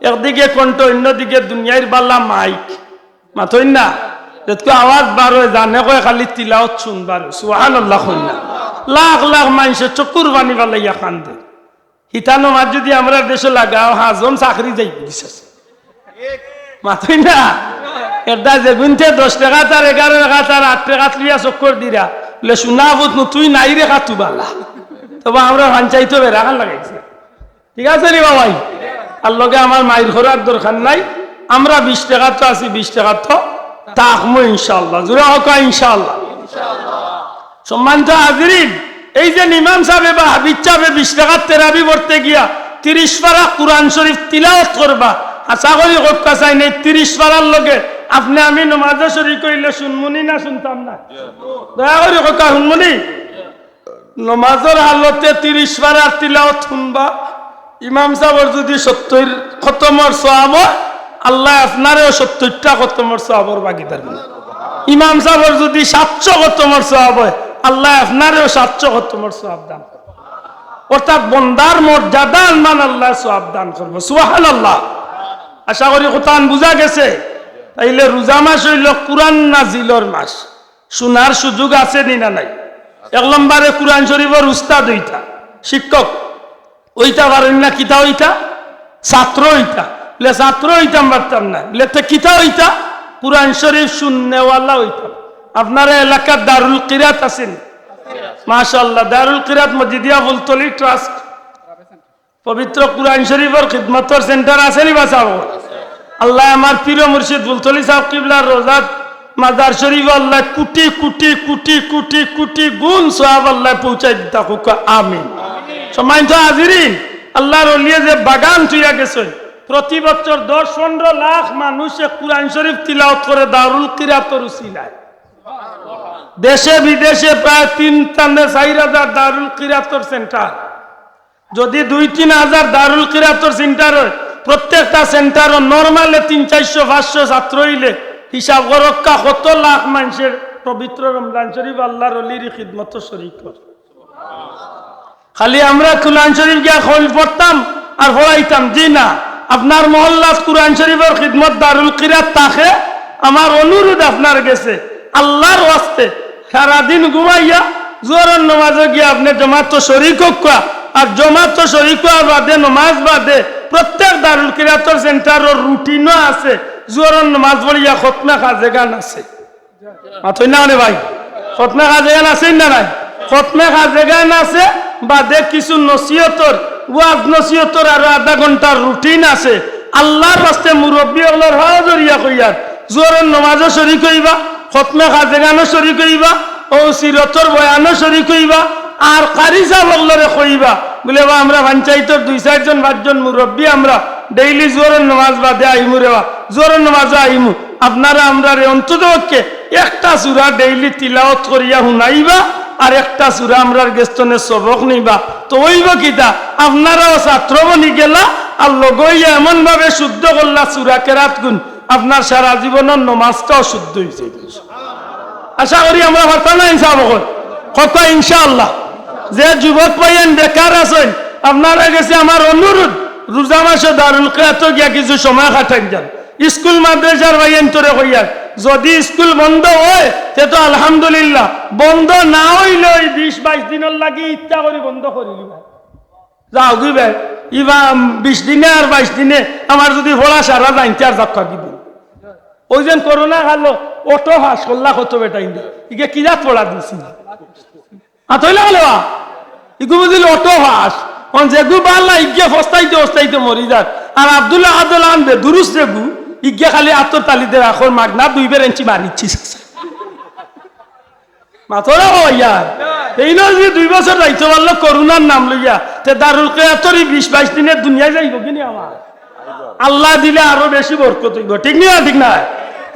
একদিকে কণ্ঠ, অন্যদিকে দুনিয়ার বালা মাইক। মাতইন না? যেতকু আওয়াজ বার অয়, জানে কয় খালি তিলাওয়াত শুনবার। সুবহানাল্লাহ কইন না। লাখ লাখ মানষে চকুর পানি ফালাইয়া কান্দে। হিতা নমাজ যদি আমরার দেশো লাগাও, হাজম চাকরি যাইবো, বিশ্বাস। মাতইন না? এটা যেগুনতে দশ রাকাত আর এগারো রাকাত আর আট রাকাত লইয়া চক্কর দিরা, বলে, "শুনা পুত নু, তুই নাই রে খাতু বালা।" তবে আমরা পঞ্চায়েতো বেড়া খান লাগাইছি। ঠিক আছে রে বাবাই? আর লগে আমার মাইর করার দরকার নাই। আমরা বিশ রাকাতো আছি, বিশ রাকাতো থাকমু ইনশাআল্লাহ। জোরে কউক্কা ইনশাআল্লাহ। সম্মানিত হাজিরিন, এই যে ইমাম সাবে বা হাফিজ সাবে বিশ রাকাত তেরাবি পড়তে গিয়া তিরিশ পারা কুরআন শরিফ তিলাওয়াত করবা, আশা করি কউক্কা চাইন এই তিরিশ পারার লগে আপনে আমি নমাজো শরিক অইলে শুনমুনি না শুনতাম না? দয়া করি কউক্কা, শুনমুনি? নমাজর হালতে তিরিশ পারার তিলাওয়াত শুনবা, ইমাম সাবর যুদি সত্তইর খতমর সওয়াব অয়, আল্লায় আপনারেও সত্তইরটা খতমর সওয়াবর ভাগিদার বানাইবা। ইমাম সাবর যুদি সাতশো খতমর সওয়াব অয়, আল্লায় আপনারেও সাতশো খতমর সওয়াব দান করবা। অর্থাৎ বন্দার মর্যাদা আনমান আল্লায় সওয়াব দান করবা। সুবহানাল্লাহ। আশা করি কথাখান বুঝা গেছে। তাইলে রোজা মাস অইলো কুরআন নাজিলর মাস। শুনার সুযোগ আছে নি না নাই? এক নম্বরে কুরআন শরিফর উস্তাদ অইতা, শিক্ষক অইতা পারইন না, কিতা অইতা? ছাত্র অইতা। বলে, "ছাত্র অইতাম পারতাম না।" বলে, "তে কিতা অইতা?" "কুরআন শরিফ শুননেওয়ালা অইতাম।" আপনারা এলাকাত দারুল কিরাত আছে নি? মাশাআল্লাহ, দারুল কিরাত মজিদিয়া ফুলতলি ট্রাস্ট। পবিত্র কুরআন শরিফর খিদমতর সেন্টার আছে নি বা সাব? আল্লায় আমার পীর ও মুর্শিদ ফুলতলি সাব কিবলার রওজাত মাজার শরিফো আল্লায় কুটি কুটি কুটি কুটি কুটি গুণ সওয়াব আল্লায় পৌঁছাই দিতা কউক্কা, আমিন। সম্মানিত হাজিরিন, আল্লার অলিয়ে যে বাগান থুইয়া গেছইন, প্রতি বছর দশ পনরো লাখ মানুষে কুরআন শরিফ তিলাওয়াত করে দারুল কিরাতর উসিলায়। দেশে বিদেশে প্রায় তিন থেকে চাইর হাজার দারুল কিরাতর সেন্টার। যদি দুই তিন হাজার দারুল কিরাতর সেন্টার অয়, প্রত্যেকটা সেন্টারো নরমালে তিন চাইরশো পাঁচশো ছাত্র অইলে, হিসাব করউক্কা কত লাখ মানষে পবিত্র রমজান শরিফ আল্লার অলির খিদমতো শরিক অর। খালি আমরা কুরআন শরিফ গিয়া খইল পড়তাম আর পড়াইতাম, জি না। আপনার মহল্লাত কুরআন শরিফর খিদমত দারুল কিরাত থাকে, আমার অনুরোধ আপনার গেছে, আল্লার ওয়াস্তে, সারাদিন ঘুমাইয়া জোহরর নমাজো গিয়া আপনে জমাতো শরিক অউক্কা, আর জমাতো শরিক অওয়ার বাদে, নমাজ বাদে, প্রত্যেক দারুল কিরাতর সেন্টারর রুটিনো আছে, জোহরর নমাজ পড়িয়া খতমে খাজেগান আছে। মাতইন না রে ভাই, খতমে খাজেগান আছে না নাই? খতমে খাজেগান আছে, বাদে কিছু নসিহতর, ওয়াজ নসিহতর আরো আধা ঘন্টার রুটিন আছে। আল্লার ওয়াস্তে মুরব্বি অকলর হাত ধরিয়া কইয়ার, জোহরর নমাজো শরিক অইবা, খতমে খাজেগানো শরিক অইবা, অউ সিরতর বয়ানো শরিক অইবা, আর কারি সাব অকলরে কইবা, বুলে, "বা, আমরা পঞ্চাইতর দুই চাইরজন পাঁচজন মুরব্বি আমরা ডেইলি জোহরর নমাজ বাদে আইমু রে বা, জোহরর নমাজো আইমু, আপনারা আমরারে অন্তত পক্ষে একটা সূরা ডেইলি তিলাওত করিয়া হুনাইবা, আর একটা সূরা আমরার গেছ থনে সবক নিবা।" তো অইবো কিতা, আপনারাও ছাত্র বনি গেলা, আর লগে অইয়া এমন ভাবে শুদ্ধ করলা সূরা কেরাতগুন, আপনার সারা জীবনর নমাজটাও শুদ্ধ অইযাইবো। আশা করি আমরা পারতাম না ইনশাআল্লাহ। কউক্কা ইনশাআল্লাহ। যে যুবক ভাইয়াইন বেকার আছইন, আপনারার গেছে আমার অনুরোধ, রোজা মাসো দারুল কিরাতো গিয়া কিছু সময় কাটাইন যান। স্কুল মাদ্রাসার ভাইয়াইনতরে কইয়ার, যদি স্কুল বন্ধ অয়, তে তো আলহামদুলিল্লাহ, বন্ধ না অইলে অউ বিশ বাইশ দিনর লাগি ইচ্ছা করি বন্ধ করি দিবা। যাওগি বে, ইবা বিশ দিনে আর বাইশ দিনে আমার যদি পড়া সারা যাইনতে আর যাউক্কা কি দিন। অউ যেন করোনা কালো অটো পাস করলা কত বেটাইন, ইগে কিরাত পড়া দিছি। আতইলা গেল বা, ইগু বুঝিল অটো পাস। অন যেগু বালা ইগে ফস্তাইতে ফস্তাইতে মরি যার। আর আব্দুল্লাহ আব্দুল্লাহ আনবে দুরুস যেগু, ইগে খালি আতর তালি দের আখর মাগনা দুই বের ইঞ্চি মারিচ্ছি। মাতরা অইয়ার। এইন যদি দুই বছর যাইতো পারলো করোনার নাম লইয়া, তে দারুল কিরাতর ই বিশ বাইশ দিনে দুনিয়াত যাইবো কিনি আমার? আল্লায় দিলে আরো বেশি বরকত অইবো, ঠিক নি না? ঠিক নায়?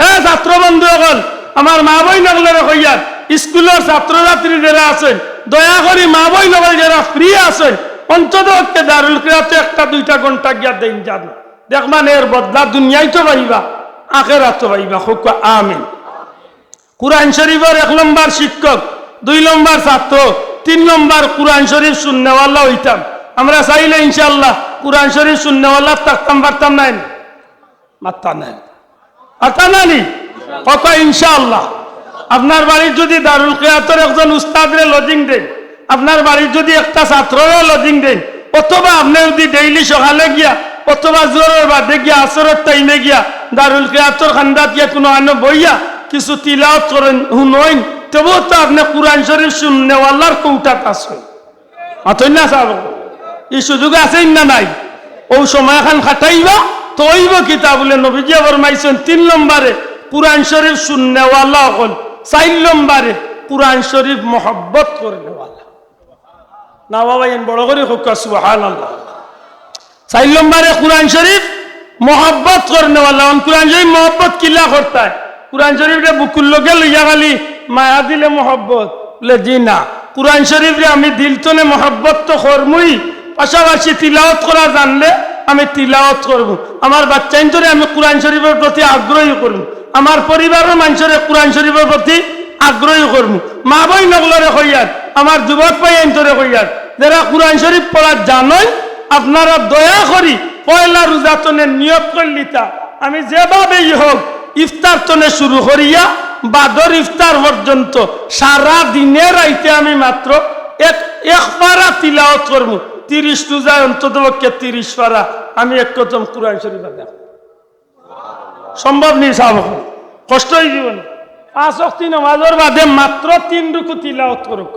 এ ছাত্র বন্ধু অকল, আমার মা বইন অকলরে কইয়ার, স্কুলর ছাত্র ছাত্রী যেরা আছইন, দয়া করি মা বইন অকল যেরা ফ্রি আছইন, অন্তত পক্ষে দারুল কিরাতো একটা দুইটা ঘন্টা গিয়া দেইন যান। দেখবা নে এর বদলা দুনিয়াত তো পাইবা, আখেরাতো পাইবা। কউক্কা আমিন। কুরআন শরিফর এক নম্বর শিক্ষক, দুই নম্বর ছাত্র, তিন নম্বর কুরআন শরিফ হুননেওয়ালা অইতাম। আমরা চাইলে ইনশাআল্লাহ কুরআন শরিফ হুননেওয়ালা থাকতাম পারতাম নায় নি? মাতইন না নি? পারতাম না নি? কউক্কা ইনশাআল্লাহ। আপনার বাড়িত যদি দারুল কিরাতর একজন উস্তাদরে লজিং দেইন, আপনার বাড়িত যদি একটা ছাত্ররে লজিং দেইন, অথবা আপনে যদি ডেইলি সকালে গিয়া অথবা জোহরর বাদে গিয়া আসরর টাইমে গিয়া দারুল কিরাতর কান্দাত গিয়া কুনু আনো বইয়া কিছু তিলাওত করইন, হুনইন, তবুও তো আপনে কুরআন শরিফ হুননেওয়ালার কউটাত আছইন। মাতইন না ছাব, ই সুযোগ আছে না নাই? অউ সময়খান কাটাইবা, তো অইবো কিতা বুলে নবীজিয়ে ফরমাইছইন, তিন নম্বরে কুরআন শরিফ হুননেওয়ালা অকল, চাইর নম্বরে কুরআন শরিফ মহব্বত করনেওয়ালা। না বাবা, এন বড় করি কউক্কা সুবহানাল্লাহ। চাইর নম্বরে কুরআন শরিফ মহব্বত করনেওয়ালা। অন কুরআন শরিফ মহব্বত কিলা করতায়? কুরআন শরিফরে বুকুর লগে লইয়া খালি মায়া দিলে মহব্বত? বুলে, জি না। কুরআন শরিফরে আমি দিল থনে মহব্বত তো করমুই, পাশাপাশি তিলাওত করা জানলে আমি তিলাওত করমু। আমার বাচ্চাইন্তরে আমি কুরআন শরিফর প্রতি আগ্রহী করমু। আমার পরিবারর মানষরে কুরআন শরিফর প্রতি আগ্রহী করমু। মা বইন অকলরে কইয়ার, আমার যুবক ভাইয়াইন্তরে কইয়ার, যেরা কুরআন শরিফ পড়া জানইন, আপনারা দয়া করি পয়লা রোজা থনে নিয়ত করিলিতা, আমি যেভাবেই হউক ইফতার থনে শুরু করিয়া বাদর ইফতার পর্যন্ত সারা দিনে রাইতে আমি মাত্র এক, এক পারা তিলাওত করমু। তিরিশ রোজায় অন্তত পক্ষে তিরিশ পারা আমি এক খতম কুরআন শরিফ আদায় করমু। সম্ভব নি ছাব? কষ্ট অইযিবো নি? পাঁচ ওয়াক্ত নমাজর বাদে মাত্র তিন রুকু তিলাওত করউক।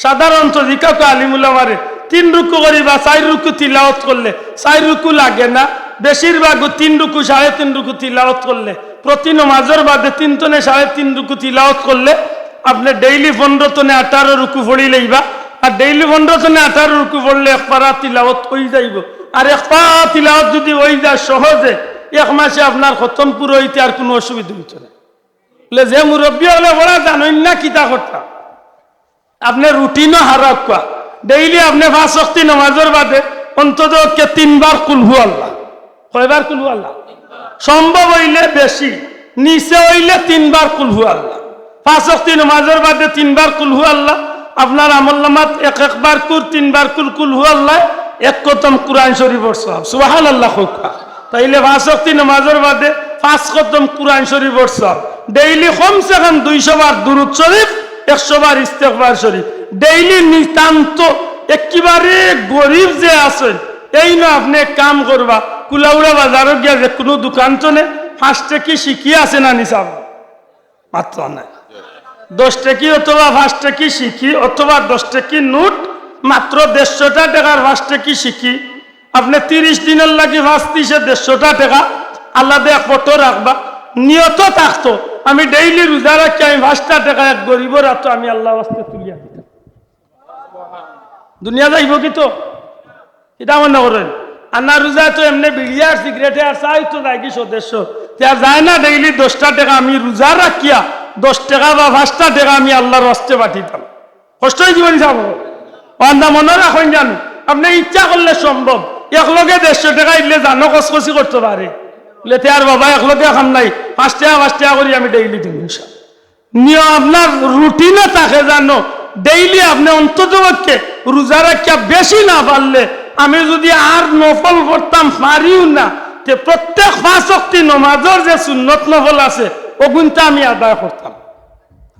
সাধারণত জিকাউক্কা আলিম উলামারে, তিন রুকু করি বা চাইর রুকু তিলাওত করলে, চাইর রুকু লাগে না, বেশিরভাগ তিন রুকু, সাড়ে তিন রুকু তিলাওত করলে, প্রতি নমাজর বাদে তিন থনে সাড়ে তিন রুকু তিলাওত করলে, আপনে ডেইলি পনরো থনে আঠারো রুকু পড়িলাইবা। আর ডেইলি পনরো থনে আঠারো রুকু পড়লে এক পারা তিলাওত অইযাইবো। আর এক পারা তিলাওত যদি অইযায় সহজে, এক মাসে আপনার খতম পুরা অইতে আর কুনু অসুবিধা অইতো না। বুলে, যে মুরব্বি অকলে পড়া জানইন না, কিতা করতা? আপনে রুটিনও হারাউক্কা। ডেইলি আপনে পাঁচ ওয়াক্তি নমাজর বাদে অন্তত পক্ষে তিনবার কুলহু আল্লাহ। কয়বার কুলহু আল্লাহ? সম্ভব অইলে বেশি, নিচে অইলে তিনবার কুলহু আল্লাহ। পাঁচ ওয়াক্তি নমাজর বাদে তিনবার কুলহু আল্লাহ। আপনার আমলনামাত এক একবার কুর, তিনবার কুল, কুলহু আল্লাহ, এক খতম কুরআন শরীফর সওয়াব। সুবহানাল্লাহ কউক্কা। তাইলে পাঁচ ওয়াক্তি নমাজর বাদে পাঁচ খতম কুরআন শরীফর সওয়াব। ডেইলি কমসে কম দুইশো বার দুরুদ শরীফ, একশো বার ইস্তেগফার শরীফ। ডেইলি নিতান্ত একেবারে গরিব যে আছইন, এইন আপনে এক কাম করবা, কুলাউড়া বাজারো গিয়া যেকুনু দোকান থনে পাঁচ টেকি সিকি আছে না নি চাবা? মাত্র নাই। দশ টেকি অথবা পাঁচ টেকি সিকি অথবা দশ টেকি নোট, মাত্র দেড়শোটা টেকার পাঁচ টেকি সিকি। আপনে তিরিশ দিনর লাগি পাঁচ তিরিশে দেড়শোটা টেকা আলাদা এক পটো রাখবা। নিয়ত থাকতো, আমি ডেইলি রোজা রাখি আমি পাঁচটা টেকা এক গরিবর আতো আমি আল্লাহর ওয়াস্তে তুলিয়া দিতাম। দুনিয়া যাইবো কি তো? কিতা মনে করইন? আর না, রোজায় তো এমনে বিড়ি আর সিগারেটে আর চায় তো যায়গি সদস্য। তে আর যায় না, ডেইলি দশটা টেকা আমি রোজা রাখিয়া দশ টেকা বা পাঁচটা টেকা আমি আল্লাহর ওয়াস্তে পাঠাইতাম। কষ্ট অইযিবো নি চাবো? বান্দা মনো রাখইন জানো, আপনে ইচ্ছা করলে সম্ভব। একলগে দেড়শো টেকা ইলে জানো কসকসি করতো পারে। বুলে, তে আর বাবা একলগে কাম নাই, পাঁচ টেকা পাঁচ টেকা করি আমি ডেইলি দিমু ইনশাআল্লাহ। নিয়ম আপনার রুটিনে থাকে জানো, ডেইলি আপনে অন্তত পক্ষে রোজা রাখিয়া বেশি না পারলে, আমি যুদি আর নফল করতাম পারিও না, তে প্রত্যেক পাঁচ ওয়াক্তি নমাজর যে সুন্নত নফল আছে, অগুনতা আমি আদায় করতাম।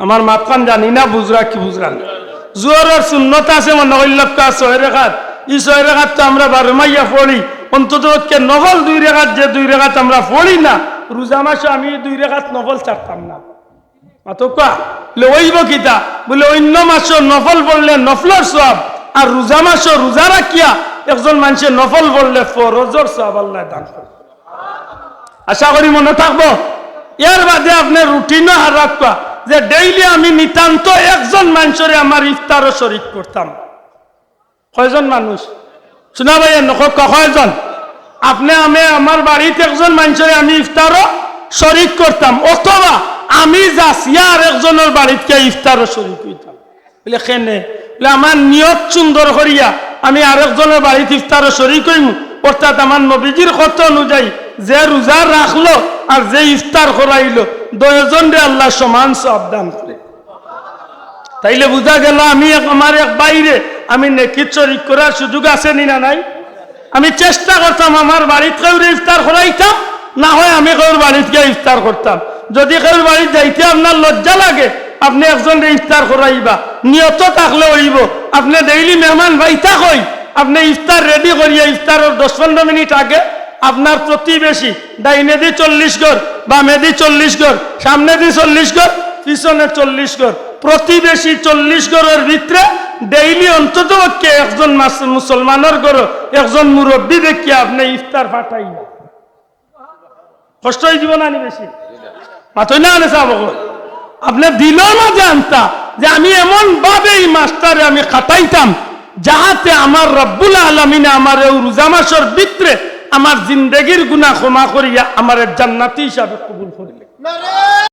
আমার মাতখান জানি না বুঝরা কি বুঝরা না। জোহরর সুন্নত আছে মনে অইল ছয় রেকাত, ই ছয় রেকাত তো আমরা বারো মাইয়া পড়ি, অন্তত পক্ষে নফল দুই রেকাত, যে দুই রেকাত আমরা পড়ি না, রোজা মাসো আমি দুই রেকাত নফল ছাড়তাম না। মাতউক্কা, বুলে অইবো কিতা? বুলে অইন্য মাসো নফল পড়লে নফলর সওয়াব, আর রোজা মাসো রোজা রাখিয়া একজন মানষে নফল পড়লে ফরজর সওয়াব আল্লায় দান করে। আশা করি মনো থাকবো। এর বাদে আপনে রুটিনও হারাউক্কা যে ডেইলি আমি নিতান্ত একজন মানষরে আমার ইফতারো শরিক করতাম। কয়জন মানুষ? শুনা ভাই, এ নখক কয়জন? আপনে আমি আমার বাড়িত একজন মানষরে আমি ইফতারো শরিক করতাম, অথবা আমি যাচিয়া আর একজনর বাড়িত গিয়া ইফতারো শরিক অইতাম। বুলে, কেনে? বুলে, আমার নিয়ত সুন্দর করিয়া আমি আর একজনর বাড়িত ইফতারো শরিক অইমু, অর্থাৎ আমার নবীজির কথা অনুযায়ী যে রোজা রাখলো আর যে ইফতার করাইলো, দুইজনরে আল্লায় সমান সওয়াব দান করে। তাইলে বুঝা গেল, আমি এক, আমার এক ভাইরে আমি নেকিত শরিক করার সুযোগ আছে নি না নাই? আমি চেষ্টা করতাম আমার বাড়িত কেউরে ইফতার করাইতাম, না হয় আমি কেউর বাড়িত গিয়া ইফতার করতাম। যুদি কেউর বাড়িত যাইতে আপনার লজ্জা লাগে, আপনে একজনরে ইফতার করাইবা, নিয়ত থাকলে অইবো। আপনে ডেইলি মেহমান পাইতা কই, আপনে ইফতার রেডি করিয়া ইফতারর দশ পনরো মিনিট আগে আপনার প্রতিবেশী, ডাইনেদি চল্লিশ ঘর, বামেদি চল্লিশ ঘর, সামনেদি চল্লিশ ঘর, পিছনে চল্লিশ ঘর, প্রতিবেশী চল্লিশ ঘরর ভিতরে ডেইলি অন্তত পক্ষে একজন মাস-, মুসলমানর ঘরো একজন মুরব্বি দেখিয়া আপনে ইফতার পাঠাইবা। কষ্ট অইযিবো না নি বেশি? মাতইন না নে চাবো। আপনে দিলর মাঝে আনতা যে আমি এমন ভাবে ই মাসটারে আমি কাটাইতাম, যাহাতে আমার রব্বুল আলামিনে আমার এই রোজা মাসর ভিতরে আমার জিন্দেগির গুনাহ ক্ষমা করিয়া আমার জান্নাতি হিসাবে কবুল করিলে।